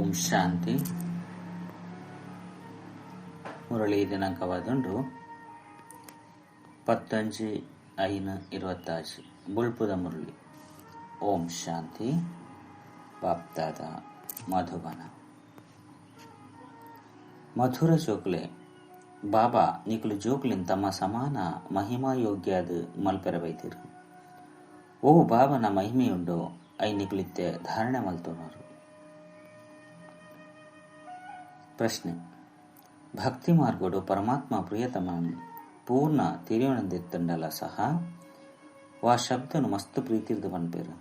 ಓಂ ಶಾಂತಿ. ಮುರಳಿ ದಿನಾಂಕವಾದುಂಡು 15/5/26. ಬುಳ್ಪುದ ಮುರಳಿ. ಓಂ ಶಾಂತಿ. ಬಾಪ್ದಾದ ಮಧುಬನ. ಮಧುರ ಜೋಕ್ಲೆ ಬಾಬಾ ನಿಕುಲು ಜೋಕ್ಲಿನ್ ತಮ್ಮ ಸಮಾನ ಮಹಿಮಾ ಯೋಗ್ಯಾದ ಮಲ್ಪೆರ ಬೈದಿರು. ಓ ಬಾಬನ ಮಹಿಮೆಯುಂಡು I ನಿಕುಲಿತ್ತೆ ಧಾರಣೆ ಮಲ್ತೋನರು. ಪ್ರಶ್ನೆ: ಭಕ್ತಿ ಮಾರ್ಗೋಡು ಪರಮಾತ್ಮ ಪ್ರಿಯತಮನ್ ಪೂರ್ಣ ತಿರಿಯೊಣದಿತ್ತಂಡಲ ಸಹ ವಾ ಶಬ್ದನು ಮಸ್ತ್ ಪ್ರೀತಿರ್ದು ಪನ್ಪೇರು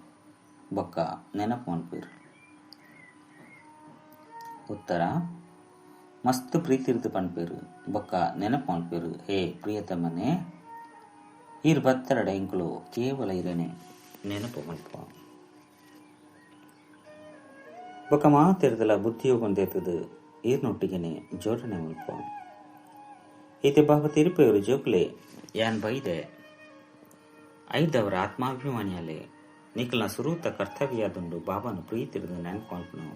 ಬೊಕ್ಕ ನೆನಪು ಮನ್ಪೇರು. ಉತ್ತರ: ಮಸ್ತ್ ಪ್ರೀತಿರ್ದು ಪನ್ಪೇರು ಬೊಕ್ಕ ನೆನಪು ಮನ್ಪೇರು. ಹೇ ಪ್ರಿಯತಮನೇ, ಈರ್ ಬತ್ತರಡ ಇಂಕುಲು ಕೇವಲ ಇರನೆ ನೆನಪು ಮಲ್ಪ ಬೊಕ್ಕ ಮಾತಿರ್ದಲ ಬುದ್ಧಿಯೋಗೊಂದೇತದು ಈರ್ನೊಟ್ಟಿಗೆನೆ ಜೋಡಣೆ ಮಲ್ಪ. ಈತೆ ಬಾಬಾ ತಿರುಪೆಯವರು ಜೋಕ್ಲೆ ಯಾನ್ ಬೈದೆ ಐದವರ ಆತ್ಮಾಭಿಮಾನಿಯಲ್ಲೇ ನಿಖಲ್ನ ಸುರೂತ ಕರ್ತವ್ಯದುಂಡು ಬಾಬಾನು ಪ್ರೀತಿರ್ದು ನೆನಪು ಮಲ್ಪನು.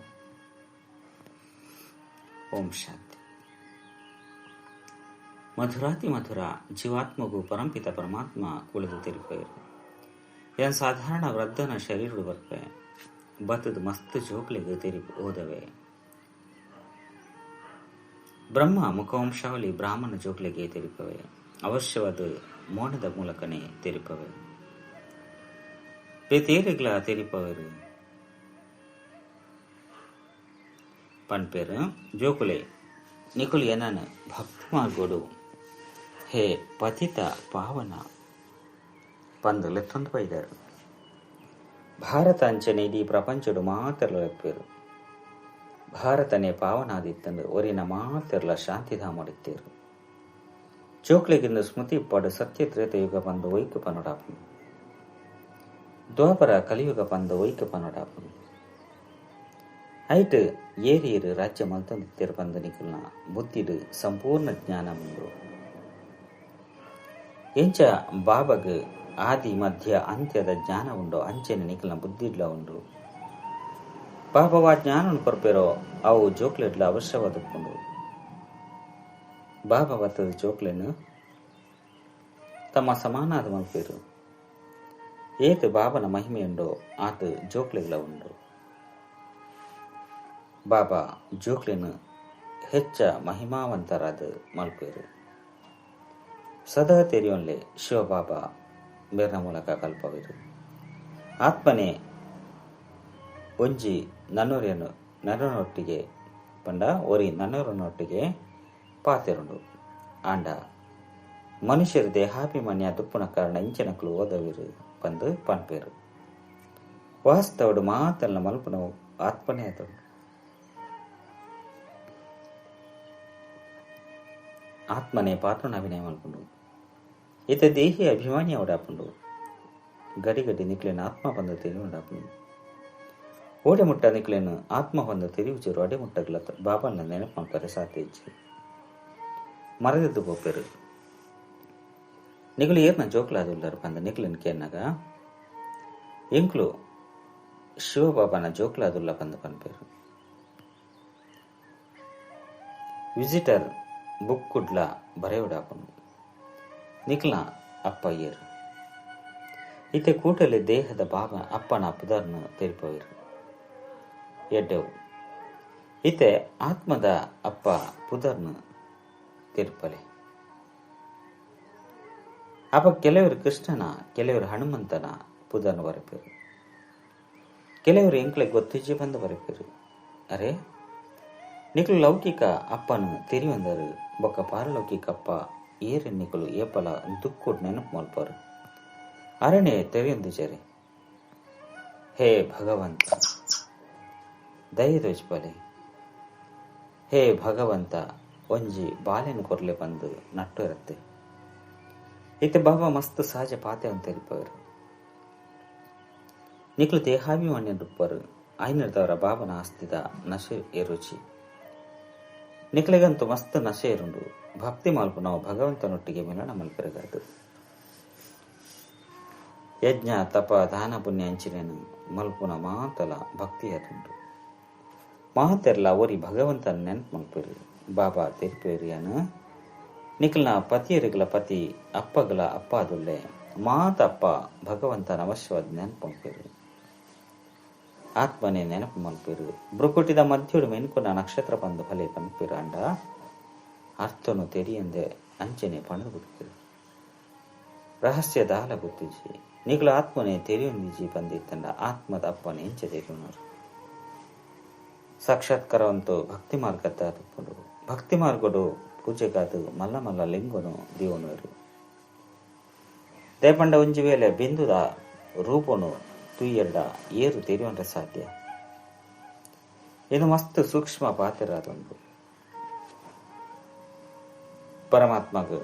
ಓಂ ಶಾಂತಿ. ಮಧುರಾತಿ ಮಧುರ ಜೀವಾತ್ಮಗೂ ಪರಂಪಿತ ಪರಮಾತ್ಮ ಕುಳಿದು ತಿರುಪೆಯರು. ಯಾನ್ ಸಾಧಾರಣ ವೃದ್ಧನ ಶರೀರಡು ಬರ್ಪೆ ಬತ್ತದ ಮಸ್ತ್ ಜೋಕ್ಲೆಗ್ ತೆರಿಪು ಓದವೆ. ಬ್ರಹ್ಮ ಮುಖವಂಶಾವಳಿ ಬ್ರಾಹ್ಮಣ ಜೋಕ್ಲೆಗೆ ತೆರಿಪವೆ. ಅವಶ್ಯವಾದ ಮೋನದ ಮೂಲಕನೇ ತೆರಿಪವೆ. ಬೇತೇರೆಗ್ಲ ತೆರಿಪವರು ಪನ್ಪೇರು ಜೋಕುಲೆ ನಿಕುಲು ಎನನ್ ಭಕ್ತಿ ಮಾರ್ಗೋಡು ಹೇ ಪತಿತ ಪಾವನ ಪಂದು ಲೆತ್ತೊಂದು ಬೈದರು. ಭಾರತ ಅಂಚನೆ ಇಡೀ ಪ್ರಪಂಚಡು ಮಾತೆರ್ಲ ಲೆಪ್ಪೇರು. ಭಾರತನೇ ಪಾವನಾದಿತ್ತಂದು ಒರಿನ ಮಾತೆರ್ಲ ಶಾಂತಿಧಾಮಡಿತ್ತೇರು. ಜೋಕ್ಲೆಗಿಂದು ಸ್ಮೃತಿ ಪಡು ಸತ್ಯ ತ್ರೇತಯುಗ ಬಂದು ಒಯ್ಕು ಪನೊಡಾಪುನು. ದ್ವಾಪರ ಕಲಿಯುಗ ಬಂದು ಒಯ್ಕು ಪನೊಡಾಪುನು. ಐಟ್ ಏರಿಯರು ರಾಜ್ಯ ಮಲ್ತೊಂದಿತ್ತೇರು ಬಂದು ನಿಕುಲ್ನ ಬುದ್ಧಿಡು ಸಂಪೂರ್ಣ ಜ್ಞಾನ ಮುಂದು. ಎಂಚ ಬಾಬಗ್ ಆದಿ ಮಧ್ಯ ಅಂತ್ಯದ ಜ್ಞಾನ ಉಂಡು ಅಂಚೆನೆ ನಿಕಲ್ನ ಬುದ್ಧಿಡ್ಲ ಉಂಡು. ಬಾಬಾ ಜ್ಞಾನನು ಕೊರ್ಪೇರೋ ಅವು ಜೋಕ್ಲೆಡ್ಲ ಅವಶ್ಯವಾದುಕೊಂಡು. ಬಾಬಾ ಬತ್ತದ ಜೋಕ್ಲೆನು ತಮ್ಮ ಸಮಾನಾದ ಮಲ್ಪೇರು. ಏತು ಬಾಬನ ಮಹಿಮೆಯುಂಡೋ ಆತ ಜೋಕ್ಲೆಗ್ಲ ಉಂಡು. ಬಾಬಾ ಜೋಕ್ಲೆನು ಹೆಚ್ಚ ಮಹಿಮಾವಂತರಾದ ಮಲ್ಪೇರು. ಸದಾ ತೆರಿಯೊನ್ಲೆ ಶಿವಬಾಬಾ ಮೇರ್ನ ಮೂಲಕ ಕಲ್ಪವಿರು. ಆತ್ಮನೇ ಒಂಜಿ ನನ್ನೂರಿಯನ್ನು ನನ್ನೊಟ್ಟಿಗೆ ಪಂಡ ಒರಿ ನನ್ನೂರನೊಟ್ಟಿಗೆ ಪಾತೆರುಂಡು. ಆಂಡ ಮನುಷ್ಯರ ದೇಹಾಭಿಮಾನ್ಯ ದುಪ್ಪುನ ಕಾರಣ ಇಂಚಿನಕ್ಲು ಓದವಿರು ಪಂದು ಪನ್ಪೇರು. ವಾಸ್ತವಡು ಮಾತಲ್ಲ ಮಲ್ಪನವು ಆತ್ಮನೇ ಆತುಂಡು. ಆತ್ಮನೇ ಪಾತ್ರನ ಅಭಿನಯ ಮಲ್ಪುಂಡು. ಈತ ದೇಹಿ ಅಭಿಮಾನಿ ಅವಡಾಪುಂಡು. ಗಡಿ ಗಡಿ ನಿಕ್ಲೇನ ಆತ್ಮ ಬಂದ ತಿಳಿಯುಂಡಾಪುಂಡು. ಓಡೆ ಮುಟ್ಟ ನಿಕ್ಲೇನು ಆತ್ಮ ಬಂದ ತಿಳಿಯುಚರು ಅಡೆ ಮುಟ್ಟಗ್ಲ ಬಾಬಾನ ನೆನಪು ಮಾಡ್ತಾರೆ ಸಾಧ್ಯ ಇಜ್ಜಿ. ಮರದಿದ್ದು ಪೋಪೇರು. ನಿಗುಲು ಏರ್ನ ಜೋಕ್ಲಾದುಲ್ಲರು ಬಂದ ನಿಕ್ಲೇನ್ ಕೇನ್ನಾಗ ಎಂಕ್ಲು ಶಿವಬಾಬಾನ ಜೋಕ್ಲಾದುಲ್ಲ ಬಂದು ಪನ್ಪೇರು. ವಿಸಿಟರ್ ಬುಕ್ ಕುಡ್ಲ ಬರೆಯುಡಾಪುಂಡು. ನಿಕ್ಲ ಅಪ್ಪಯ್ಯರು ಈತೆ ಕೂಟಲೆ ದೇಹದ ಬಾಬಾ ಅಪ್ಪನ ಪುದರ್ನು ತೆರಿಪವರು ಎಡ್ಡೆವು. ಈತೆ ಆತ್ಮದ ಅಪ್ಪ ಪುದರ್ನು ತೆರಿಪಲೆ. ಅಪ್ಪ ಕೆಲವರು ಕೃಷ್ಣನ, ಕೆಲವರು ಹನುಮಂತನ ಪುದರ್ನು ಬರೆಪೇರು. ಕೆಲವರು ಎಂಕ್ಲೆ ಗೊತ್ತಿಜ್ಜಿ ಬಂದು ಬರೆಪೇರು. ಅರೆ ನಿಕ್ಲು ಲೌಕಿಕ ಅಪ್ಪನು ತೆರಿವಂದರು ಬೊಕ್ಕ ಪಾರಲೌಕಿಕ ಅಪ್ಪ ಏರೆ ನಿಕುಲು ಏಪಲ ದುಕ್ಕೋಟ್ ನೆನಪು ಮಲ್ಪರು. ಅರಣೆ ತೆರೆಯೊಂದು ಜರೆ. ಹೇ ಭಗವಂತ ದಯದೋಜ್ಪಲೆ. ಹೇ ಭಗವಂತ ಒಂಜಿ ಬಾಲೆನು ಕೊರ್ಲೆ ಬಂದು ನಟ್ಟು ಇರತ್ತೆ. ಈತ ಬಾಬಾ ಮಸ್ತ್ ಸಹಜ ಪಾತೆ ಅಂತ ತೆರಿಪವರು. ನಿಕ್ಲು ದೇಹಾಭಿಮಾನ್ಯ ರುಪ್ಪರು ಐನರ್ದವರ ಬಾಬನ ಆಸ್ತಿದ ನಶೆ ಎರುಚಿ. ನಿಕ್ಲೆಗಂತೂ ಮಸ್ತ್ ನಶೆ ಇರುಂಡು. ಭಕ್ತಿ ಮಲ್ಪು ನಾವು ಭಗವಂತನೊಟ್ಟಿಗೆ ಮಿಲನ ಮಲ್ಪೆರಗಾದು. ಯಜ್ಞ ತಪ ದಾನ ಪುಣ್ಯ ಅಂಚಿನೇನು ಮಲ್ಪುನ ಮಾತಲ ಭಕ್ತಿಯಾದುಂಡು. ಮಾತೆರ್ಲ ಒರಿ ಭಗವಂತನ ನೆನಪು ಮಲ್ಪೇರು. ಬಾಬಾ ತೆರಿಪೇರಿಯಾನು ನಿಖಲ್ನ ಪತಿಯರಿಗಲ ಪತಿ ಅಪ್ಪಗಲ ಅಪ್ಪ ಅದುಲ್ಲೆ ಮಾತಪ್ಪ ಭಗವಂತನ ಅವಶ್ಯವಾದ ನೆನಪು ಮಲ್ಪೇರು. ಆತ್ಮನೇ ನೆನಪು ಮಲ್ಪೇರು. ಬ್ರುಕುಟಿದ ಮಧ್ಯುಡು ಮೆನ್ಕುನ ನಕ್ಷತ್ರ ಬಂದು ಫಲೆ ಪನ್ಪೇರು ಅಂಡ ಅರ್ಥನು ತೆರಿಯಂದೆ ಅಂಚನೆ ಪಣದು ಬಿಡ್ಪೇರು. ರಹಸ್ಯ ದಾಲ ಗೊತ್ತಿಜಿ ನಿಗಳ ಆತ್ಮನೇ ತೆರಿಯೊಂದಿಜಿ ಬಂದಿತ್ತಂಡ ಆತ್ಮದ ಅಪ್ಪನೇ ಎಂಚ ತೆರಿಯುನರು. ಸಾಕ್ಷಾತ್ಕಾರವಂತೂ ಭಕ್ತಿ ಮಾರ್ಗದ ತುಪ್ಪುಂಡು. ಭಕ್ತಿ ಮಾರ್ಗಡು ಪೂಜೆಗಾದು ಮಲ್ಲ ಮಲ್ಲ ಲಿಂಗನು ದೇವನರು. ದೇಪಂಡ ಒಂಜಿ ವೇಳೆ ಬಿಂದುದ ರೂಪನು ತುಯ್ಯರ್ಡ ಏರು ತೆರಿಯುವಂತ ಸಾಧ್ಯ. ಇದು ಮಸ್ತ್ ಸೂಕ್ಷ್ಮ ಪಾತ್ರ ಅದೊಂದು. ಪರಮಾತ್ಮಗ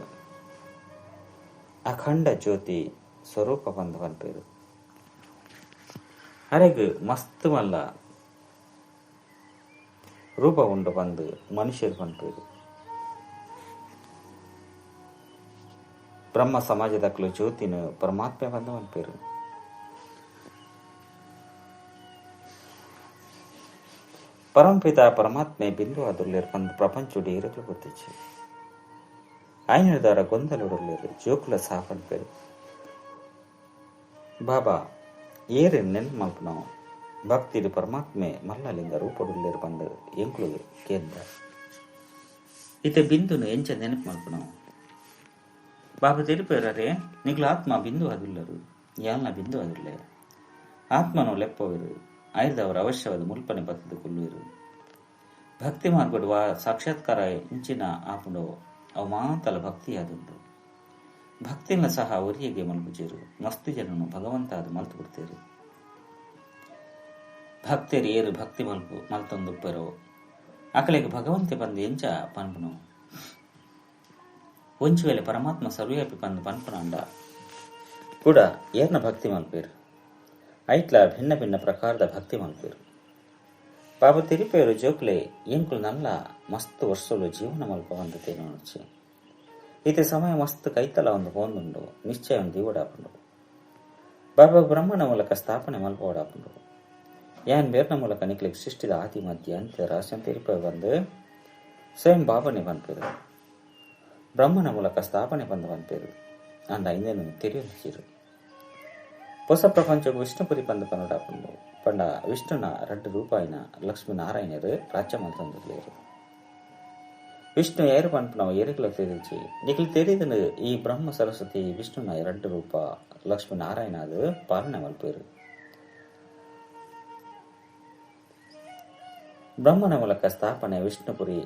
ಅಖಂಡ ಜ್ಯೋತಿ ಸ್ವರೂಪ ಬಂದು ಪನ್ಪೇರು. ಅರೆಗ್ ಮಸ್ತ್ ಮಲ್ಲ ರೂಪ ಉಂಡು ಬಂದು ಮನುಷ್ಯರು ಪನ್ಪೇರು. ಬ್ರಹ್ಮ ಸಮಾಜದಕ್ಕಲು ಜ್ಯೋತಿನ ಪರಮಾತ್ಮ ಬಂದು ಪನ್ಪೇರು. ಪರಂಪಿತ ಪರಮಾತ್ಮೆ ಬಿಂದು ಅದುಲ್ಲೇರು ಬಂದು ಪ್ರಪಂಚುಡಿ ಇರಲು ಗೊತ್ತಿಚ್ಚು. ಆಯ್ನದಾರ ಗೊಂದಲುಡಲ್ಲೇರು ಜೋಕುಲ ಸಹ ಪನ್ಪೇರು. ಬಾಬಾ ಏರು ನೆನ್ಪು ಮಲ್ಪನವು ಭಕ್ತಿಡು ಪರಮಾತ್ಮೆ ಮಲ್ಲಲಿಂಗ ರೂಪಡುಲ್ಲೇರು ಬಂದು ಎಂಕುಲು ಕೇಂದ್ರ. ಇತೆ ಬಿಂದುನು ಎಂಚ ನೆನಪು ಮಲ್ಪನವು. ಬಾಬಾ ತೆರಿಪೇರರೆ ನಿಗ್ಲ ಆತ್ಮ ಬಿಂದು ಅದುಲ್ಲರು ಯಾಲ್ನ ಬಿಂದು ಅದುಲ್ಲೆ. ಆತ್ಮನು ಲೆಪ್ಪವರು ಆಯ್ದವರ ಅವಶ್ಯವಾದ ಮುಲ್ಪನೆ ಬತ್ತದು ಕೊಲ್ಲುವರು. ಭಕ್ತಿ ಮಾರ್ಗಡುವ ಸಾಕ್ಷಾತ್ಕಾರ ಇಂಚಿನ ಆಪುಂಡು ಅವು ಮಾತಲ ಭಕ್ತಿ ಆದುಂಡು. ಭಕ್ತಿನ ಸಹ ಒರಿಯಗೆ ಮಲ್ಪುಜೇರು. ಮಸ್ತು ಜನನು ಭಗವಂತ ಅದು ಮಲ್ತು ಕೊಡ್ತೇರು. ಭಕ್ತರು ಏರು ಭಕ್ತಿ ಮಲ್ಪು ಮಲ್ತೊಂದುಪ್ಪೆರೋ ಅಕಲೆಗೆ ಭಗವಂತೆ ಬಂದು ಎಂಚ ಪನ್ಪುನು. ಒಂಚು ವೇಳೆ ಪರಮಾತ್ಮ ಸರ್ವವ್ಯಾಪಿ ಬಂದು ಪನ್ಪುನಾಂಡ ಕೂಡ ಏರ್ನ ಭಕ್ತಿ ಮಲ್ಪೇರು. ಐಟ್ಲ ಭಿನ್ನ ಭಿನ್ನ ಪ್ರಕಾರದ ಭಕ್ತಿ ಮಲ್ಪೇರು. ಬಾಬಾ ತಿರುಪೇರು ಜೋಕ್ಲೆ ಎಂಕುಲು ನಲ್ಲ ಮಸ್ತ್ ವರ್ಷಲು ಜೀವನ ಮಲ್ಪ ಬಂದು ತೇನೊಚ್ಚಿ. ಇತ್ತೆ ಸಮಯ ಮಸ್ತ್ ಕೈತಲ ಒಂದು ಪೋಂದುಂಡು ನಿಶ್ಚಯ ಒಂದು ಇವಡಾಪುಂಡು. ಬಾಬಾ ಬ್ರಹ್ಮನ ಮೂಲಕ ಸ್ಥಾಪನೆ ಮಲ್ಪ ಓಡಾಪುಂಡು. ಯಾನ್ ಬೇರ್ನ ಮೂಲಕ ನಿಕ್ಲಿಗೆ ಸೃಷ್ಟಿದ ಆದಿ ಮಧ್ಯ ಅಂತ್ಯ ರಹಸ್ಯ ತಿರುಪೆ ಬಂದು ಸ್ವಯಂ ಬಾಬನೇ ಪನ್ಪೇರು. ಬ್ರಹ್ಮನ ಮೂಲಕ ಸ್ಥಾಪನೆ ಬಂದು ಪನ್ಪೇರು. ಅಂದ ಇಂದೇನು ತೆರೆಯುತ್ತಿರು. ಹೊಸ ಪ್ರಪಂಚಕ್ಕೆ ವಿಷ್ಣುಪುರಿ ಬಂದು ಪನ್ನಡಾಪುಂಡು. ಪಂಡ ವಿಷ್ಣುನ ರಡ್ಡು ರೂಪಾಯಿನ ಲಕ್ಷ್ಮೀನಾರಾಯಣರು ರಾಜ್ಯ ಮಲ್ತೊಂದುಲ್ಲೇರು. ವಿಷ್ಣು ಏರು ಪನ್ಪುನವು ಏರುಗಳ ತೆರಿಚಿ ನಿಖಲ್ ತೆರಿದನು ಈ ಬ್ರಹ್ಮ ಸರಸ್ವತಿ ವಿಷ್ಣುನ ಎರಡು ರೂಪ ಲಕ್ಷ್ಮೀನಾರಾಯಣ ಅದು ಪಾಲನೆ ಮಲ್ಪೇರು. ಬ್ರಹ್ಮನ ಮೂಲಕ ಸ್ಥಾಪನೆ ವಿಷ್ಣುಪುರಿ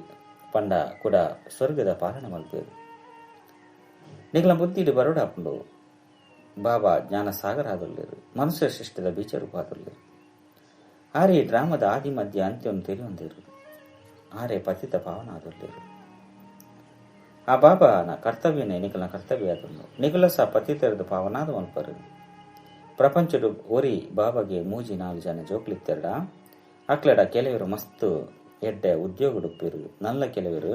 ಪಂಡ ಕೂಡ ಸ್ವರ್ಗದ ಪಾಲನೆ ಮಲ್ಪೇರು. ನಿಖಲ ಬುದ್ಧಿಡು ಬರೋಡಾಪುಂಡು. ಬಾಬಾ ಜ್ಞಾನ ಸಾಗರ ಆದುಲ್ಲೇರು. ಮನುಷ್ಯ ಸೃಷ್ಟಿದ ಬೀಜ ರೂಪ ಆದುಲ್ಲೇರು. ಆರೆ ಡ್ರಾಮದ ಆದಿ ಮಧ್ಯ ಅಂತ್ಯವನ್ನು ತೆರೆಯೊಂದಿರು. ಆರೆ ಪತಿತ ಪಾವನ ಆದುಲ್ಲೇರು. ಆ ಬಾಬಾನ ಕರ್ತವ್ಯನೇ ನಿಖಲನ ಕರ್ತವ್ಯ ಆದುಂಡು. ನಿಖಲ ಸಹ ಪತಿತರದ ಪಾವನಾದ ಮಲ್ಪರು. ಪ್ರಪಂಚಡು ಒರಿ ಬಾಬಾಗೆ ಮೂಜಿ ನಾಲು ಜನ ಜೋಕ್ಲಿತ್ತೆರಡ ಅಕ್ಲಡ ಕೆಲವರು ಮಸ್ತ್ ಎಡ್ಡೆ ಉದ್ಯೋಗಡುಪ್ಪೇರು. ನಲ್ಲ ಕೆಲವರು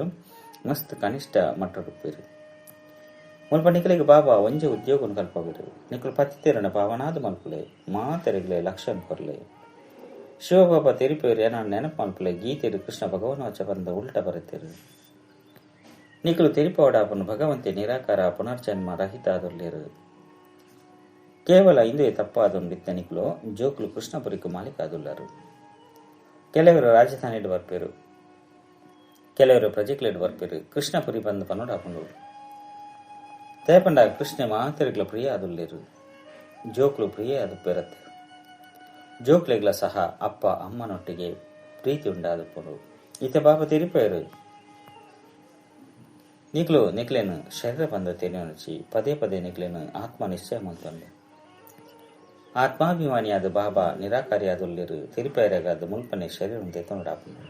ಮಸ್ತ್ ಕನಿಷ್ಠ ಮಟ್ಟಡುಪ್ಪೇರು. ಮುಲ್ಪ ನಿಖಲಿಗೆ ಬಾಬಾ ಒಂಜೆ ಉದ್ಯೋಗನು ಕಲ್ಪವಿರು. ನಿಖಲು ಪತಿತೇರನ ಪಾವನಾದ ಮಲ್ಪುಲೆ ಮಾತೆರೆಗ್ಲೆ ಲಕ್ಷಣ ಕೊರ್ಲೆ. ಶಿವಬಾಬಾ ತೆರಿಪೇರು ಏನ ನೆನಪು ಮಲ್ಪುಲೆ. ಗೀತೆರು ಕೃಷ್ಣ ಭಗವನ್ ವಚ ಬಂದ ಉಲ್ಟ ಬರುತ್ತೀರು. ನಿಖಲು ತೆರಿಪೋಡಾಪನು ಭಗವಂತೆ ನಿರಾಕಾರ ಪುನರ್ಜನ್ಮ ರಹಿತ ಆದುಲ್ಲೇರು. ಕೇವಲ ಇಂದೇ ತಪ್ಪಾದೊಂದಿತ್ತ ನಿಖಲು ಜೋಕ್ಲು ಕೃಷ್ಣಪುರಿಕು ಮಾಲೀಕ ಆದುಲ್ಲರು. ಕೆಲವರು ರಾಜಧಾನಿಡು ಬರ್ಪೇರು, ಕೆಲವರು ಪ್ರಜೆಕ್ಲೆಡ್ ಬರ್ಪೇರು. ಕೃಷ್ಣಪುರಿ ಬಂದು ಪನ್ನೋಡಾಪುಂಡು. ತೇಪಂಡ ಕೃಷ್ಣ ಮಾತೆರಿಗ್ಲ ಪ್ರಿಯ ಆದುಲ್ಲೇರು. ಜೋಕ್ಲು ಪ್ರಿಯ ಅದು ಪೇರತ್ತೆ. ಜೋಕ್ಲೆಗ್ಲ ಸಹ ಅಪ್ಪ ಅಮ್ಮನೊಟ್ಟಿಗೆ ಪ್ರೀತಿ ಉಂಡಾದಪ್ಪುಂಡು. ಈತ ಬಾಬಾ ತೆರಿಪೇರು ನಿಕ್ಲು ನಿಕ್ಲೇನು ಶರೀರ ಬಂದ ತೆರೆಯೊಂಚಿ ಪದೇ ಪದೇ ನಿಕ್ಲೇನು ಆತ್ಮ ನಿಶ್ಚಯ ಮಲ್ತೊಂಡೆ. ಆತ್ಮಾಭಿಮಾನಿಯಾದ ಬಾಬಾ ನಿರಾಕಾರಿಯಾದುಲ್ಲೇರು. ತೆರಿಪೇರಾಗಾದ ಮುಲ್ಪನೆ ಶರೀರ ತೆತ್ತೊಂಡಾಪುಂಡು.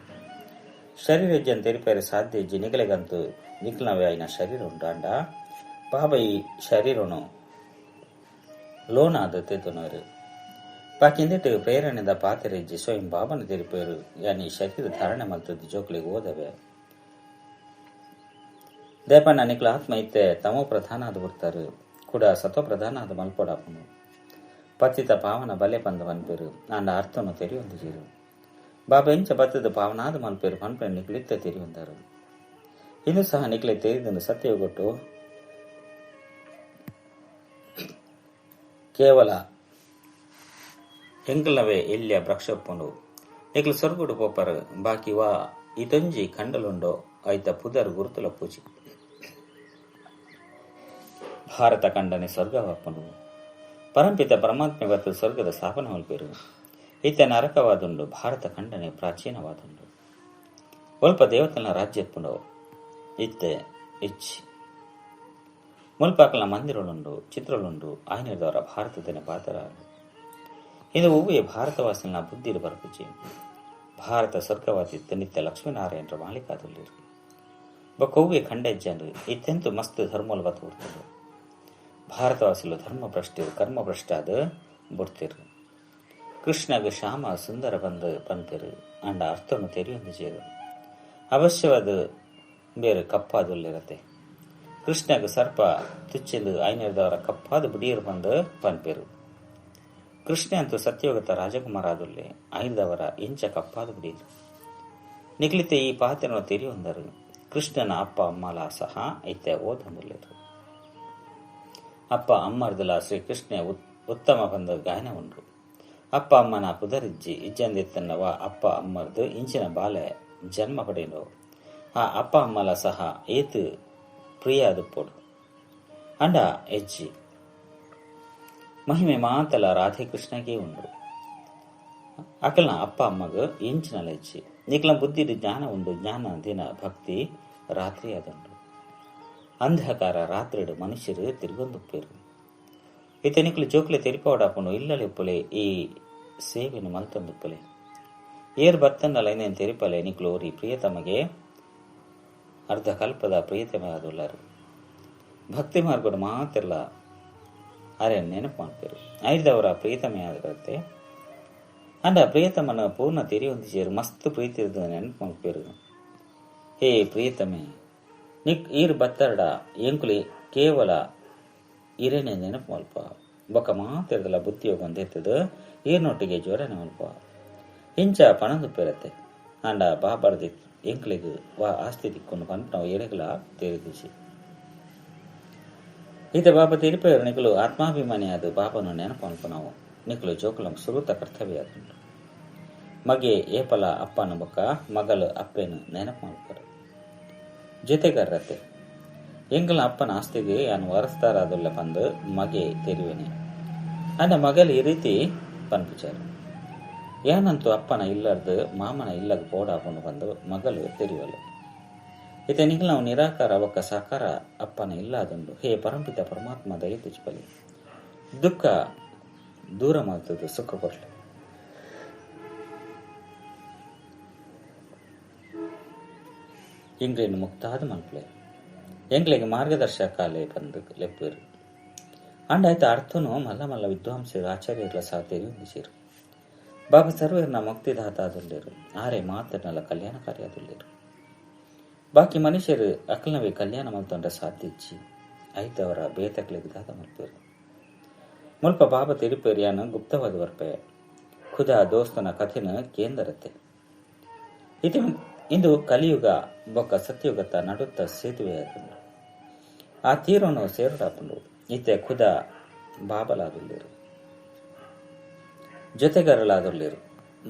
ಶರೀರ ಜನ್ ತೆರಿಪೇರೆ ಸಾಧ್ಯ ಇಜ್ಜಿ ನಿಗಲೆಗಂತೂ ನಿಕ್ಲನವೇ ಆಯ್ನ ಶರೀರ ಉಂಡು. ಅಂಡ ಬಾಬಾ ಈ ಶರೀರನು ಲೋನಾದ ತೆತ್ತೊನವರು. ಬಾಕಿಂದಿಟ್ಟು ಪ್ರೇರಣೆದ ಪಾತೆರೆಜ್ಜಿ ಸ್ವಯಂ ಬಾಬನ ತೆರಿಪೇರು. ಯಾನಿ ಶರೀರ ಧಾರಣೆ ಮಲ್ತದ್ದು ಜೋಕ್ಲಿಗೆ ಓದವೆ. ದೇಪಣ್ಣ ನಿಕ್ಲ ಆತ್ಮ ಇತ್ತೆ ತಮೋ ಪ್ರಧಾನ ಆದ ಬರ್ತಾರೆ ಕೂಡ ಸತ್ವ ಪ್ರಧಾನ ಆದ ಮಲ್ಪೊಡಾಪುಂಡು. ಪತಿತ ಪಾವನ ಬಲೆ ಪಂದ ಪನ್ಪೇರು. ಅಂಡ ಅರ್ಥನು ತೆರಿಯೊಂದು ಜೀರು. ಬಾಬಾ ಎಂಚ ಬತ್ತದ ಪಾವನಾದ ಮಲ್ಪೇರು ಪನ್ಪೆ ನಿಕ್ಲು ಇತ್ತೆ ತೆರಿಯೊಂದಾರು. ಇಂದು ಸಹ ನಿಕ್ಲೆ ತೆರಿದಂದು ಸತ್ಯಯುಗೊಟ್ಟು ಕೇವಲ ಎಂಕಲ್ನವೇ ಎಲ್ಯ ಭ್ರಕ್ಷಪ್ಪುಂಡು ನಿಕ್ಲು ಸ್ವರ್ಗಡು ಪೋಪರ್ ಬಾಕಿ ವಾ ಇದೊಂಜಿ ಕಂಡಲುಂಡೋ ಐತ ಪುದರ್ ಗುರುತುಲ ಪೂಜಿ. ಭಾರತ ಖಂಡನೆ ಸ್ವರ್ಗವಾಪುಂಡು. ಪರಂಪಿತ ಪರಮಾತ್ಮೆ ಬತ್ತು ಸ್ವರ್ಗದ ಸ್ಥಾಪನೆ ಮಲ್ಪೇರು. ಇತ್ತ ನರಕವಾದುಂಡು ಭಾರತ ಖಂಡನೆ ಪ್ರಾಚೀನವಾದುಂಡು. ಒಲ್ಪ ದೇವತನ ರಾಜ್ಯಪ್ಪುಂಡು ಇತ್ತೆ ಇಚ್ಚಿ ಮುಲ್ಪಾಕಲ್ನ ಮಂದಿರಳುಂಡು ಚಿತ್ರಳುಂಡು ಆಯ್ನದವರ ಭಾರತದ ಪಾತ್ರ. ಇದು ಒವ್ವೇ ಭಾರತವಾಸಿನ ಬುದ್ಧಿರು ಬರಪುಜಿ. ಭಾರತ ಸ್ವರ್ಗವಾದಿತ್ತ ನಿತ್ಯ ಲಕ್ಷ್ಮೀನಾರಾಯಣರ ಮಾಲಿಕಾದುಲ್ಲಿರು. ಬೊಕ್ಕ ಖಂಡೆಜ್ಜಂಡು ಇತ್ತೆಂತು ಮಸ್ತ್ ಧರ್ಮಲು ಬತ್ತು ಬಿಡ್ತರು. ಭಾರತವಾಸಿಲು ಧರ್ಮ ಭ್ರಷ್ಟಿರು ಕರ್ಮ ಭ್ರಷ್ಟಾದ ಬುಡ್ತಿರು. ಕೃಷ್ಣಗ ಶ್ಯಾಮ ಸುಂದರ ಬಂದು ಪನ್ಪೆರು ಅಂಡ ಅರ್ಥನು ತೆರಿಯೊಂದು ಜೇರು ಅವಶ್ಯವಾದ ಬೇರೆ ಕಪ್ಪಾದುಲ್ಲಿರತ್ತೆ. ಕೃಷ್ಣಗ ಸರ್ಪ ತುಚ್ಚಿಂದು ಐನರ್ದವರ ಕಪ್ಪಾದ ಬುಡಿಯರು ಬಂದು ಪನ್ಪೆರು. ಕೃಷ್ಣ ಅಂತೂ ಸತ್ಯೋಗತ ರಾಜಕುಮಾರ ಆದುಲ್ಲೆ ಐದವರ ಇಂಚ ಕಪ್ಪಾದ ಬುಡಿಯರು. ನಿಖಲಿತೆ ಈ ಪಾತ್ರನ ತೆರಿಯೊಂದರು. ಕೃಷ್ಣನ ಅಪ್ಪ ಅಮ್ಮಲ ಸಹ ಇತ್ತೆ ಓದೊಂದುಲ್ಲೆರು. ಅಪ್ಪ ಅಮ್ಮರ್ದಲ ಶ್ರೀಕೃಷ್ಣ ಉತ್ತಮ ಬಂದ ಗಾಯನ ಉಂಡು. ಅಪ್ಪ ಅಮ್ಮನ ಪುದರಿಜ್ಜಿ ಇಜ್ಜಂದಿತ್ತನ್ನವ ಅಪ್ಪ ಅಮ್ಮರ್ದು ಇಂಚಿನ ಬಾಲೆ ಜನ್ಮ ಪಡೆಯಲು ಆ ಅಪ್ಪ ಅಮ್ಮಲ ಸಹ ಏತು ಪ್ರಿಯಾದ ಪೋಡು ಅಂಡ ಎಜ್ಜಿ ಮಹಿಮೆ ಮಾತಲ ರಾಧೆ ಕೃಷ್ಣಗೆ ಉಂಡು. ಅಕಲ್ನ ಅಪ್ಪ ಅಮ್ಮಗ ಇಂಚಿನ ಎಜ್ಜಿ ನಿಕ್ಲ ಬುದ್ಧಿ ಜ್ಞಾನ ಉಂಡು. ಜ್ಞಾನ ದಿನ ಭಕ್ತಿ ರಾತ್ರಿ ಅದುಂಡು. ಅಂಧಕಾರ ರಾತ್ರಿಡು ಮನುಷ್ಯರು ತಿರುಗೊಂದುಪ್ಪೇರು. ಇತ್ತೆ ನಿಕ್ಲು ಜೋಕ್ಲೆ ತೆರಿಪೋಡಾಪುಂಡು ಇಲ್ಲಲೆಪ್ಪುಲೆ ಈ ಸೇವೆನು ಮಲ್ತೊಂದುಪ್ಪುಲೆ. ಏರ್ ಬತ್ತನ್ನಲ ಇನ್ನೇನು ತೆರಿಪಲೆ ನಿಕ್ಲು ಓರಿ ಪ್ರಿಯತಮಗೆ ಅರ್ಧ ಕಲ್ಪದ ಪ್ರಿಯತಮ ಆದುಲ್ಲರು. ಭಕ್ತಿ ಮಾರ್ಗಡು ಮಾತೆಲ್ಲ ಅರೆ ನೆನಪು ಮಾಡ್ಪೇರು. ಐದವರ ಪ್ರಿಯತಮೆ ಆದಿರತ್ತೆ. ಅಂಡ ಪ್ರಿಯತಮನ ಪೂರ್ಣ ತೆರಿಯೊಂದು ಸೇರು ಮಸ್ತ್ ಪ್ರೀತಿ ನೆನಪು ಮಾಡ್ಪೇರು. ಹೇ ಪ್ರಿಯತಮೆ ನಿಕ್ ಈರ್ ಬತ್ತರಡ ಎಂಕುಲಿ ಕೇವಲ ಇರೇನೆ ನೆನಪು ಮಲ್ಪ. ಬೊಕ್ಕ ಮಾತಿರದಲ್ಲ ಬುದ್ಧಿ ಒಂದೆತ್ತದ ಈರ್ನೊಟ್ಟಿಗೆ ಜೋಡಣೆ ಮಲ್ಪ. ಇಂಚ ಪಣಂದುಪ್ಪೇರತ್ತೆ. ಅಂಡ ಬಾಬಾರ್ದಿ ಎಂಕ್ಲೆಗ್ ವಾ ಆಸ್ತಿ ತಿಕ್ಕೊಂಡು ಪನ್ಪುನವು ಏರೆಗ್ಲ ತೆರಿದಿಜಿ. ಈತ ಬಾಬಾ ತೆರಿಪೇರು ನಿಕುಲು ಆತ್ಮಾಭಿಮಾನಿ ಆದ ಬಾಬನು ನೆನಪು ಮಲ್ಪುನವು ನಿಕುಲು ಜೋಕುಲಂ ಸುರುತ ಕರ್ತವ್ಯ ಆದುಂಡು. ಮಗೆ ಏಪಲ ಅಪ್ಪನ ಬೊಕ್ಕ ಮಗಲು ಅಪ್ಪೆನು ನೆನಪು ಮಲ್ಪರು. ಜೊತೆಗಾರತೆ ಎಂಕಲ್ನ ಅಪ್ಪನ ಆಸ್ತಿಗೆ ಯಾನು ವಾರಸ್ದಾರಾದುಲ್ಲ ಪಂದು ಮಗೆ ತೆರಿವೆನೆ. ಅಂಡ ಮಗಲು ಈ ರೀತಿ ಪನ್ಪುಚಾರು. ಯಾನಂತೂ ಅಪ್ಪನ ಇಲ್ಲರ್ದು ಮಾಮನ ಇಲ್ಲಗ ಪೋಡಾಪುಂಡು ಬಂದು ಮಗಲು ತೆರಿವಲು. ಇತ್ತೆ ನಿಖಲ್ ನಾವು ನಿರಾಕಾರ ಒಕ್ಕ ಸಾಕಾರ ಅಪ್ಪನ ಇಲ್ಲಾದುಂಡು. ಹೇ ಪರಂಪಿತ ಪರಮಾತ್ಮ ದಯತುಜ್ಪಲಿ ದುಃಖ ದೂರ ಮಾಡ್ತದೆ ಸುಖ ಕೊಡ್ಲಿ. ಎಂಗ್ಲೇನು ಮುಕ್ತಾದ ಮನ್ಪ್ಲೆ ಎಂಗ್ಲೆಗೆ ಮಾರ್ಗದರ್ಶಕಾಲೆ ಬಂದು ಲೆಪ್ಪೇರು. ಅಂಡ ಆಯ್ತು ಅರ್ಥನು ಮಲ್ಲ ಮಲ್ಲ ವಿದ್ವಾಂಸರು ಆಚಾರ್ಯರ ಸಹ ತೆರಿಯೊಂದಿಸಿರು. ಬಾಬಾ ಸರ್ವೇರ್ನ ಮುಕ್ತಿದಾತ ಆದುಲ್ಲೇರು. ಆರೆ ಮಾತನಲ್ಲ ಕಲ್ಯಾಣಕಾರಿ ಆದುಲ್ಲೇರು. ಬಾಕಿ ಮನುಷ್ಯರು ಅಕಲ್ನವೇ ಕಲ್ಯಾಣ ಮಲ್ತೊಂಡ ಸಾಧ್ಯಚ್ಚಿ ಐತವರ ಬೇತಕ್ಲೆಗ್ ದಾದ ಮಲ್ಪೇರು. ಮುಲ್ಪ ಬಾಬಾ ತೆರಿಪೇರಿಯಾನ ಗುಪ್ತವಾದ ಬರ್ಪೆ ಖುದಾ ದೋಸ್ತನ ಕಥೆನ ಕೇಂದ್ರತೆ. ಇದು ಇಂದು ಕಲಿಯುಗ ಬೊಕ್ಕ ಸತ್ಯುಗತ ನಡುತ್ತ ಸೇತುವೆ ಆದುಂಡು. ಆ ತೀರನ್ನು ಸೇರುಡಾಪುಂಡು. ಇತ್ತೆ ಖುದಾ ಬಾಬಲಾದುಲ್ಲೇರು, ಜೊತೆಗಾರಲಾದುಲ್ಲೇರು.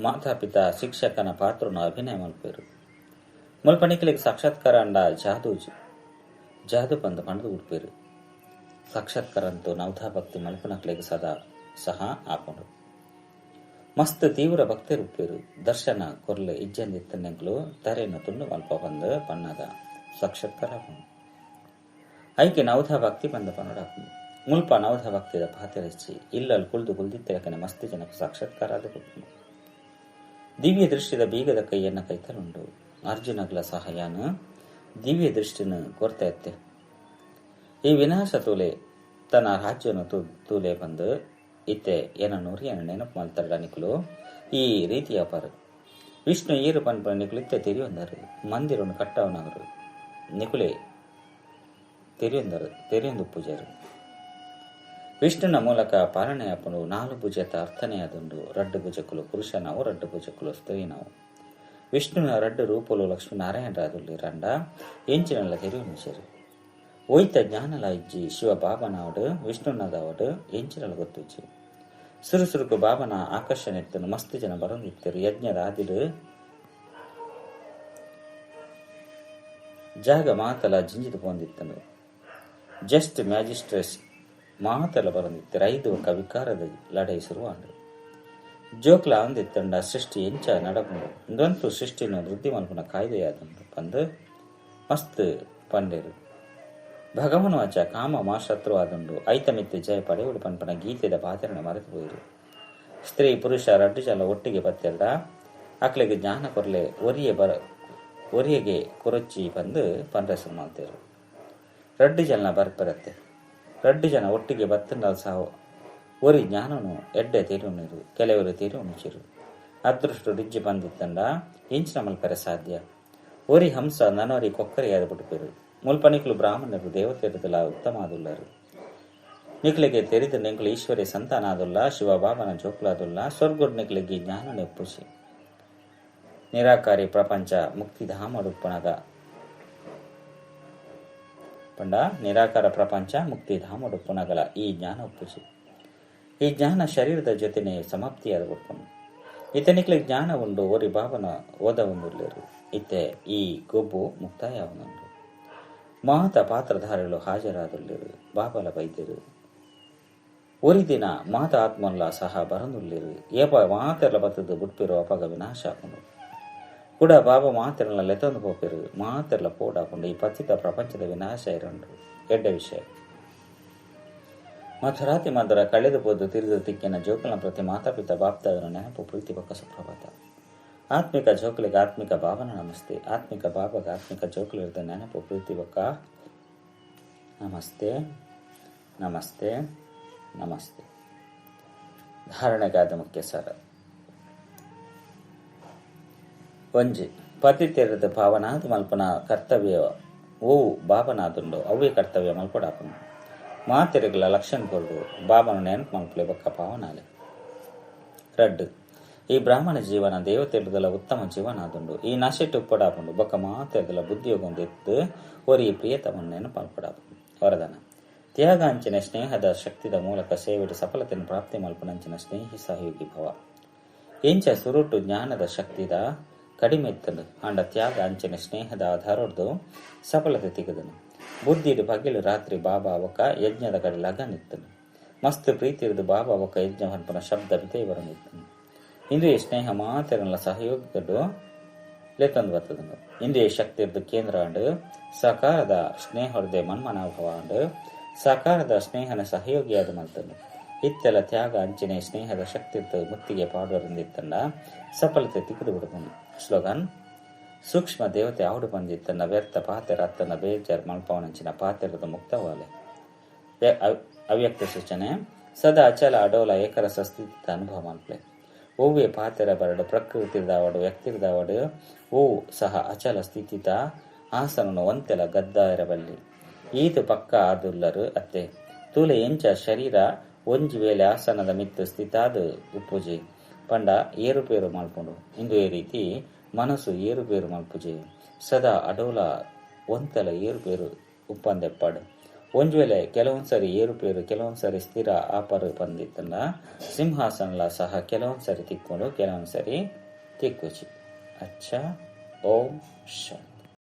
ಮಾತಾಪಿತ ಶಿಕ್ಷಕನ ಪಾತ್ರನು ಅಭಿನಯ ಮಲ್ಪೇರು. ಮುಲ್ಪ ನಿಕ್ಲೆಗ್ ಸಾಕ್ಷಾತ್ಕಾರ ಅಂಡ ಜಾದು ಜಾದು ಪಂದು ಪಂಡ್ದು ಉಡ್ಪೇರು. ಸಾಕ್ಷಾತ್ಕಾರ ಅಂತೂ ನವಧಾ ಭಕ್ತಿ ಮಲ್ಪನಕ್ಲೆಗ್ ಸದಾ ಸಹ ಆಪುಂಡು. ಮಸ್ತ್ ತೀವ್ರ ಭಕ್ತರುಪ್ಪೇರು. ದರ್ಶನ ಕೊರ್ಲೆ ಇಜ್ಜಂದಿತ್ತನೆಂಕ್ಲು ತರೆಯನ್ನು ತುಂಡು ಮಲ್ಪ ಬಂದು ಪಣ್ಣದ ಸಾಕ್ಷಾತ್ಕಾರ ಆಪುಂಡು. ಐಕೆ ನವಧಾ ಭಕ್ತಿ ಬಂದ ಪನ್ನಡಾಪುಂಡು. ಮುಲ್ಪ ನವಧ ಭಕ್ತಿದ ಪಾತೆರಚ್ಚಿ ಇಲ್ಲಲ್ಲಿ ಕುಳ್ದು ಕುಲ್ದಿತ್ತಲಕನೆ ಮಸ್ತ್ ಜನಕ್ಕೆ ಸಾಕ್ಷಾತ್ಕಾರ ಆದ ಕೊಡ್ಪುಂಡು. ದಿವ್ಯ ದೃಷ್ಟಿದ ಬೀಗದ ಕೈಯನ್ನ ಕೈತಲುಂಡು. ಅರ್ಜುನಗ್ಲ ಸಹಾಯನ ದಿವ್ಯ ದೃಷ್ಟಿನ ಕೊರ್ತಾ ಇತ್ತೆ. ಈ ವಿನಾಶ ತೂಲೆ ತನ್ನ ರಾಜ್ಯನು ತೂಲೆ ಬಂದು ಇತ್ತೆ ಏನ ನೂರಿಯನ ನೆನಪು ಮಲ್ತರಡ ನಿಕ್ಲು ಈ ರೀತಿಯ ಪರು. ವಿಷ್ಣು ಏರು ಪನ್ಪನ ನಿಕ್ಲು ಇತ್ತೆ ತೆರಿಯೊಂದರು. ಮಂದಿರನ್ನು ಕಟ್ಟವನವರು ನಿಕುಲೆ ತೆರಿಯೊಂದರು ತೆರಿಯೊಂದು ಪೂಜಾರು. ವಿಷ್ಣುನ ಮೂಲಕ ಪಾಲನೆ ಅಪ್ಪನು ನಾಲು ಭುಜತ ಅರ್ಥನೆ ಆದುಂಡು. ರಡ್ಡು ಭುಜಕುಲು ಪುರುಷ ನಾವು, ರಡ್ಡು ಭುಜಕುಲು ಸ್ತ್ರೀ ನಾವು. ವಿಷ್ಣುವಿನ ರಡ್ಡು ರೂಪಲು ಲಕ್ಷ್ಮೀನಾರಾಯಣರಾದುಲ್ಲಿ ರಂಡ ಎಂಚಿನಲ್ಲ ತೆರಿಯುಣಿಸರು ಒಯ್ತ ಜ್ಞಾನಲ ಇಜ್ಜಿ ಶಿವ ಬಾಬನಾವಡು ವಿಷ್ಣುನದಾವಡು ಎಂಚಿನಲ್ಲ ಗೊತ್ತುಜ್ಜಿ. ಸುರುಸುರುಕು ಬಾಬನ ಆಕರ್ಷಣೆ ಇತ್ತನು. ಮಸ್ತ್ ಜನ ಬರೊಂದಿತ್ತರು. ಯಜ್ಞದ ಆದಿಡು ಜಾಗ ಮಾತಲ ಜಿಂಜಿದು ಪೋಂದಿತ್ತನು. Just magistrates ಮಾತಲ ಬರೊಂದಿತ್ತರು. 5 ಒಕ್ಕ ವಿಕಾರದ ಲಡೈ ಶುರುವಾಂಡು. ಜೋಕ್ಲ ಅಂದಿತ್ತಂಡ ಸೃಷ್ಟಿ ಎಂಚ ನಡಪುಂಡು ಇಂದಂತೂ ಸೃಷ್ಟಿನ ವೃದ್ಧಿ ಮಲ್ಪುನ ಕಾಯ್ದೆಯಾದಂಡು ಪಂದು ಮಸ್ತ್ ಪಂಡೇರು. ಭಗವನ್ವಾಚ ಕಾಮ ಮಾಶತ್ರುವಾದುಂಡು ಐತಮಿತ್ತೆ ಜಯ ಪಡೆಯುಡು ಪನ್ಪನ ಗೀತೆದ ಪಾತ್ರನ ಮರೆತು ಪೋಯಿರು. ಸ್ತ್ರೀ ಪುರುಷ ರಡ್ಡು ಜನ ಒಟ್ಟಿಗೆ ಬತ್ತೆರ್ಡ ಅಕ್ಲೆಗೆ ಜ್ಞಾನ ಕೊರ್ಲೆ ಒರಿಯಗೆ ಕೊರೊಚ್ಚಿ ಬಂದು ಪನ್ರಸು ಮಾಡ್ತೇರು. ರಡ್ಡು ಜನ ಬರ್ಪರತ್ತೆ. ರಡ್ಡು ಜನ ಒಟ್ಟಿಗೆ ಬತ್ತಂಡಲ್ ಸಹ ಒರಿ ಜ್ಞಾನನು ಎಡ್ಡೆ ತೆರುಣಿರು, ಕೆಲವರು ತೆರುಣಿಚಿರು. ಅದೃಷ್ಟು ಡಿಜ್ಜಿ ಬಂದಿತ್ತಂಡ ಇಂಚಿನ ಮಲ್ಪರೆ ಸಾಧ್ಯ. ಒರಿ ಹಂಸ ನನೊರಿ ಕೊಕ್ಕರೆಯಾದ ಬಿಡುಪೇರು. ಮುಲ್ಪನಿಕ್ಲು ಬ್ರಾಹ್ಮಣರು ದೇವತೆರದಲ ಉತ್ತಮಾದುಲ್ಲರು. ನಿಕ್ಲೆಗೆ ತೆರಿದ ನಿಂಕ್ಲು ಈಶ್ವರಿ ಸಂತಾನಾದುಲ್ಲ, ಶಿವಬಾಬನ ಜೋಕ್ಲಾದುಲ್ಲ. ಸ್ವರ್ಗುಡ್ ನಿಕ್ಲೆಗೆ ಜ್ಞಾನ ನೆಪ್ಪುಸಿ. ನಿರಾಕಾರಿ ಪ್ರಪಂಚ ಮುಕ್ತಿಧಾಮಡುಪ್ಪನಗ ಪಂಡ ನಿರಾಕಾರ ಪ್ರಪಂಚ ಮುಕ್ತಿಧಾಮಡುಪ್ಪನಗಲ ಈ ಜ್ಞಾನ ಒಪ್ಪುಸಿ. ಈ ಜ್ಞಾನ ಶರೀರದ ಜೊತೆನೆ ಸಮಾಪ್ತಿಯಾದ ಕೊಡ್ಪನು. ಇತನಿಕ್ಲೆ ಜ್ಞಾನ ಉಂಡು ಒರಿ ಬಾಬನ ಓದ ಉಂಡುಲ್ಲೇರು. ಇತ್ತೆ ಈ ಗೊಬ್ಬು ಮುಕ್ತಾಯ ಅವನುಂಡು. ಮಾತ ಪಾತ್ರಧಾರಿಗಳು ಹಾಜರಾದುಲ್ಲೇರು. ಬಾಬಲ ಬೈದರು. ಒರಿ ದಿನ ಮಾತ ಆತ್ಮಲ್ಲ ಸಹ ಬರಂದುಲ್ಲೇರು. ಏಪ ಮಾತೆಲ್ಲ ಬತ್ತದ್ದು ಬುಟ್ಪಿರೋ ಅಪಗ ವಿನಾಶ ಆಪುಂಡು. ಕೂಡ ಬಾಬಾ ಮಾತೆಲ್ಲ ಲೆತ್ತೊಂದು ಪೋಪಿರು. ಮಾತೆಲ್ಲ ಪೋಡಾಪುಂಡು. ಈ ಪತಿತ ಪ್ರಪಂಚದ ವಿನಾಶ ಇರಂಡು ಎಡ್ಡೆ ವಿಷಯ. ಮಧುರಾತಿ ಮಧುರ ಕಳೆದು ಪೋದು ತಿರಿದು ತಿಕ್ಕಿನ ಜೋಕುಲನ ಪ್ರತಿ ಮಾತಾಪಿತ ಬಾಪ್ತಾದನ ನೆನಪು ಪ್ರೀತಿ ಬೊಕ್ಕ ಸುಪ್ರಭಾತ. ಆತ್ಮಿಕ ಜೋಕುಲಿಗೆ ಆತ್ಮಿಕ ಭಾವನ ನಮಸ್ತೆ. ಆತ್ಮಿಕ ಬಾಬಾಗ ಆತ್ಮಿಕ ಜೋಕುಲಿರದ ನೆನಪು ಪ್ರೀತಿ ಬೊಕ್ಕ ನಮಸ್ತೆ ನಮಸ್ತೆ ನಮಸ್ತೆ. ಧಾರಣೆಗಾದ ಮುಖ್ಯ ಸಾರ. ಒಂಜಿ ಪತಿ ತೆರೆದ ಭಾವನಾದ ಮಲ್ಪನ ಕರ್ತವ್ಯ ಓ ಬಾಬನಾದುಂಡು ಅವೇ ಕರ್ತವ್ಯ ಮಲ್ಪಡಾಪುಂಡು. ಮಾತೆರೆಗಳ ಲಕ್ಷಣ ಕೊರಡು ಬಾಬನ ನೆನಪು ಮಲ್ಪಲೆ ಬೊಕ್ಕ ಪಾವನಾಲೆ. ರಡ್ಡು ಈ ಬ್ರಾಹ್ಮಣ ಜೀವನ ದೇವತೆರದಲ ಉತ್ತಮ ಜೀವನ ಆದುಂಡು. ಈ ನಶೆಟ್ಟು ಉಪ್ಪಡಾಪುಂಡು ಬೊಕ್ಕ ಮಾತೆರದಲ ಬುದ್ಧಿಯೋಗೊಂದು ಎತ್ತು ಒರಿ ಪ್ರಿಯತಮನ ನೆನಪು ಮಲ್ಪಡಾಪುಂಡು. ವರದಾನ ತ್ಯಾಗಾಂಚಿನ ಸ್ನೇಹದ ಶಕ್ತಿದ ಮೂಲಕ ಸೇವೆಡು ಸಫಲತೆಯನ್ನು ಪ್ರಾಪ್ತಿ ಮಲ್ಪನಂಚಿನ ಸ್ನೇಹಿ ಸಹಯೋಗಿ ಭವ. ಎಂಚ ಸುರುಟು ಜ್ಞಾನದ ಶಕ್ತಿದ ಕಡಿಮೆ ಇತ್ತಂಡು ಆಂಡ ತ್ಯಾಗ ಅಂಚಿನ ಸ್ನೇಹದ ಆಧಾರೊಡ್ದು ಸಫಲತೆ ತಿಗದನು. ಬುದ್ಧಿಡು ಪಗಿಲು ರಾತ್ರಿ ಬಾಬಾ ಅವಕ ಯಜ್ಞದ ಕಡೆ ಲಗನ್ ಇತ್ತನು. ಮಸ್ತ್ ಪ್ರೀತಿ ಇರಿದು ಬಾಬಾ ಅವಕ ಯಜ್ಞ ಪನ್ಪನ ಶಬ್ದ ಮಿತೈ ಬರನಿತ್ತನು. ಇಂದ್ರಿಯ ಸ್ನೇಹ ಮಾತೆರಲ್ಲ ಸಹಯೋಗಡು ಲೇತಂದು ಬರ್ತದನು. ಇಂದ್ರಿಯ ಶಕ್ತಿ ಇರ್ದು ಕೇಂದ್ರ ಅಂಡು ಸಕಾರದ ಸ್ನೇಹೊಡ್ದೆ ಮನ್ಮನಾಭವ ಅಂಡು ಸಕಾರದ ಸ್ನೇಹನ ಸಹಯೋಗಿಯಾದ ಮಲ್ತನು. ಇತ್ತೆಲ್ಲ ತ್ಯಾಗ ಅಂಚಿನ ಸ್ನೇಹದ ಶಕ್ತಿ ಇರ್ದು ಮುತ್ತಿಗೆ ಪಾಡುವರಿಂದಿತ್ತಂಡ ಸಫಲತೆ ತಿಕ್ಕದು ಬಿಡುವನು. ಸ್ಲೋಗನ್ ಸೂಕ್ಷ್ಮ ದೇವತೆ ಆವುಡು ಬಂದಿತ್ತನ್ನ ವ್ಯರ್ಥ ಪಾತೆರ ಅತ್ತನ ಬೇಜಾರ್ ಮಲ್ಪವನಂಚಿನ ಪಾತೆರದ ಮುಕ್ತವಾಲೆ. ಅವ್ಯಕ್ತ ಸೂಚನೆ ಸದಾ ಅಚಲ ಅಡೋಲ ಏಕರಸ ಸ್ಥಿತಿತ ಅನುಭವ ಮಲ್ಪಲೆ. ಒವ್ವೆ ಪಾತೆರ ಬರಡು ಪ್ರಕೃತಿದಾವಡು ವ್ಯಕ್ತಿರ್ದಾವಡು ಓ ಸಹ ಅಚಲ ಸ್ಥಿತಿತ ಆಸನನು ಒಂತೆಲ ಗದ್ದಾರಬಲ್ಲಿ. ಈತು ಪಕ್ಕ ಆದುಲ್ಲರು ಅತ್ತೆ ತೂಲೆ ಎಂಚ ಶರೀರ ಒಂಜಿ ವೇಳೆ ಆಸನದ ಮಿತ್ತು ಸ್ಥಿತಾದ ಉಪ್ಪುಜಿ ಪಂಡ ಏರುಪೇರು ಮಲ್ಪುಂಡು. ಇಂದು ಈ ರೀತಿ ಮನಸ್ಸು ಏರುಪೇರು ಮಲ್ಪುಜಿ ಸದಾ ಅಡೋಲ ಒಂತೆಲ ಏರುಪೇರು ಉಪ್ಪಂದೆಪ್ಪಾಡು. ಒಂಜಿ ವೇಳೆ ಕೆಲವೊಂದ್ಸರಿ ಏರುಪೇರು ಕೆಲವೊಂದ್ಸರಿ ಸ್ಥಿರ ಆಪರು ಬಂದಿತ್ತಂಡ ಸಿಂಹಾಸನಲ ಸಹ ಕೆಲವೊಂದ್ಸರಿ ತಿಕ್ಕೊಂಡು ಕೆಲವೊಂದ್ಸರಿ ತಿಕ್ಕುಚಿ. ಅಚ್ಚ, ಓಂ ಶಾಂತಿ.